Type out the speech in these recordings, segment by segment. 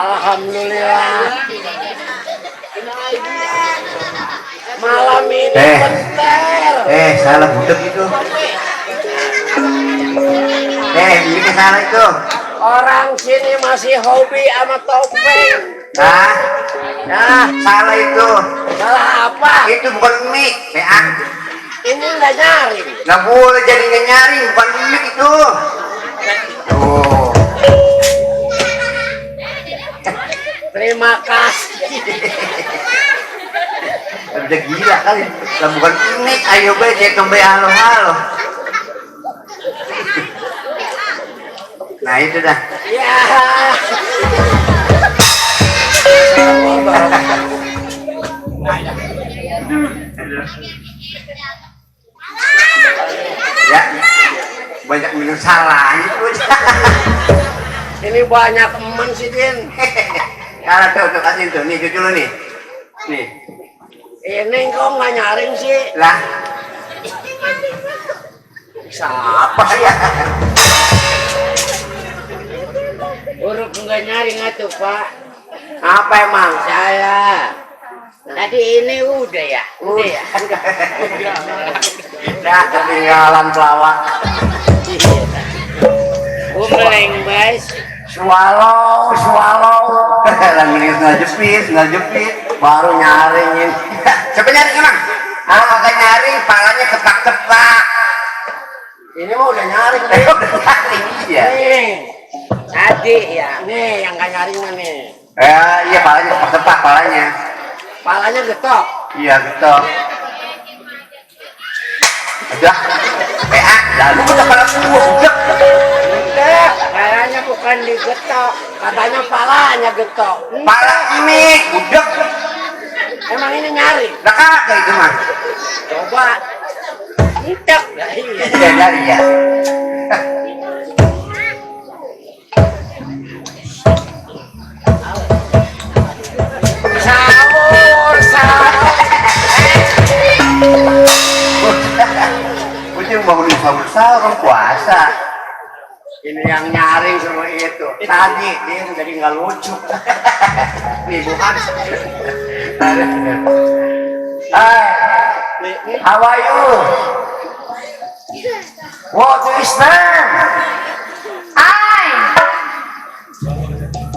Alhamdulillah. Malam ini bentar. Salah budek itu. Ini salah itu. Orang sini masih hobi sama topeng. Salah itu. Salah apa? Itu bukan mie, PA. Ini nggak nyaring. Nggak boleh jadi nyaring, bukan mie itu. Tuh. Terima kasih. Udah gila kali. Lah bukan mie, ayo be cek kembali halo-halo. Nah itu dah. Ya. Ya, banyak minum salahnya. Ini banyak teman sih Din. Karena tuh kasih tuh, nih cucu lu nih. Nih. Ini kok nggak nyaring sih? Lah. Siapa ya? Huruf nggak nyaring atuh Pak. Apa emang? Saya. Tadi ini udah ya? Udah ya? Udah ketinggalan pelawak. Meleng guys. Swallow. Lah mending nggak jepit, baru nyaringin. Coba nyaring emang. Agak nyaring, palanya kepak-kepak. Ini mah udah nyaring Udah nyaring, iya. Nih. Tadi ya. Nih yang nggak nyaring mah nih. Iya palanya kepak-kepak palanya. Palanya getok. Iya getok. Udah. PA, lalu udah kepala gua udah. Enggak, palanya bukan digetok. Katanya palanya getok. Pala mie, udah. Emang ini nyaring? Udah kagak itu mah. Coba. Entek. Iya. Iya dari ya. Sahur. Kucing bangunin sahur kan puasa. Ini yang nyaring semua itu. Tadi dia jadi nggak lucu. Nih bukan. Hai, how are you? What is name? I,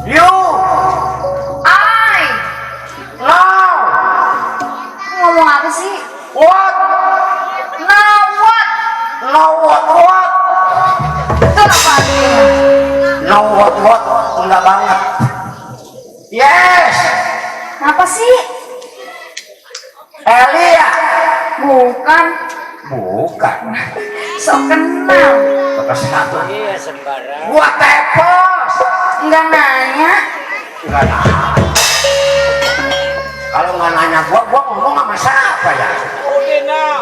You? I, No? ngomong apa sih? What? No, what? No what? Itu apa artinya? No what? Enggak banget. Yes. Apa sih? Elia. Bukan. Bukan. Sok kenal. Bapak satu. Iya sembarang. Gua tepos. Nggak nanya. Enggak nanya. Kalau nggak nanya gua ngomong sama siapa ya? Udah nah.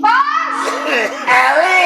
Bos. Eli.